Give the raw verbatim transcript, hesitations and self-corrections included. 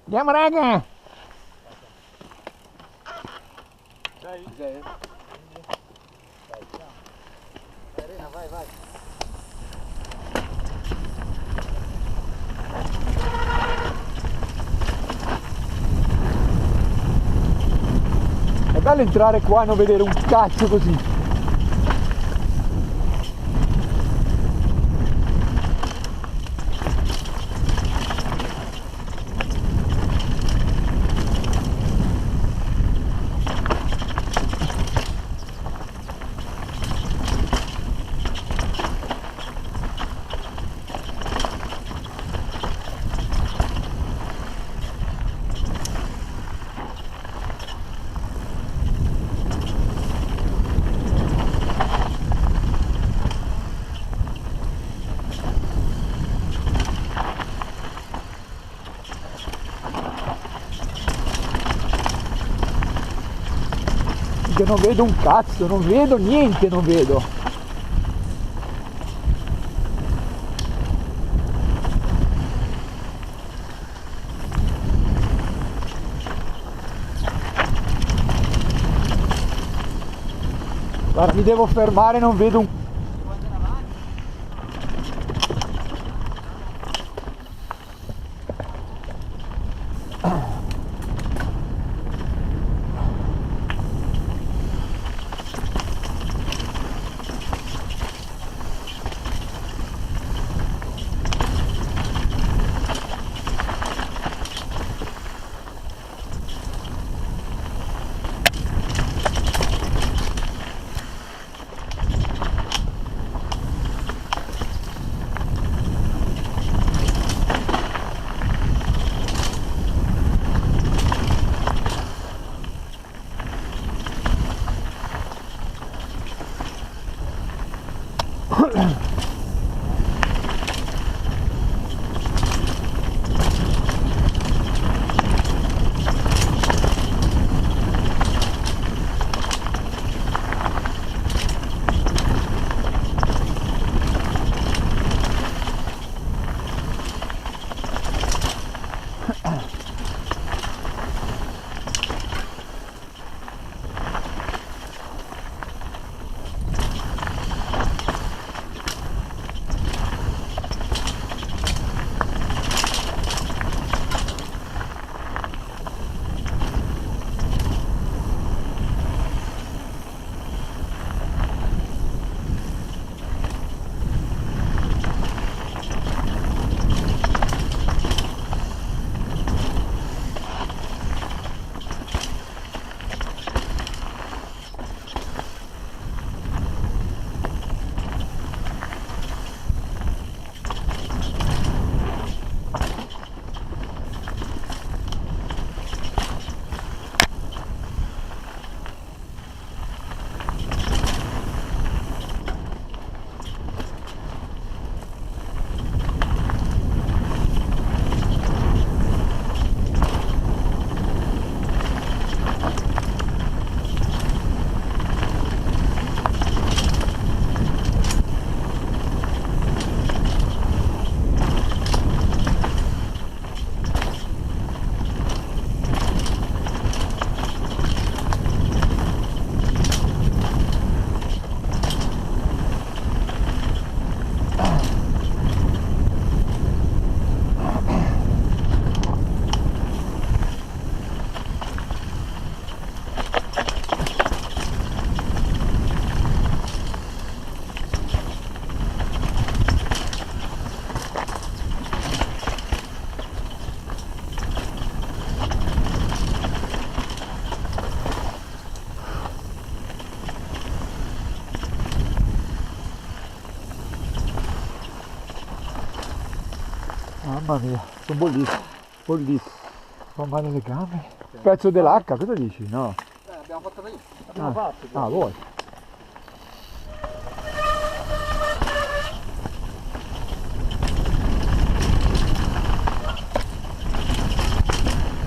Andiamo, raga! È bello entrare qua e non vedere un cazzo così. Che non vedo un cazzo, non vedo niente, non vedo. Guarda, mi devo fermare, non vedo un... Mamma mia, son bollissimo, bollissimo. Fa male le gambe. Pezzo dell'acca, cosa dici? No. Eh, abbiamo fatto prima. Abbiamo fatto prima. Ah, voi.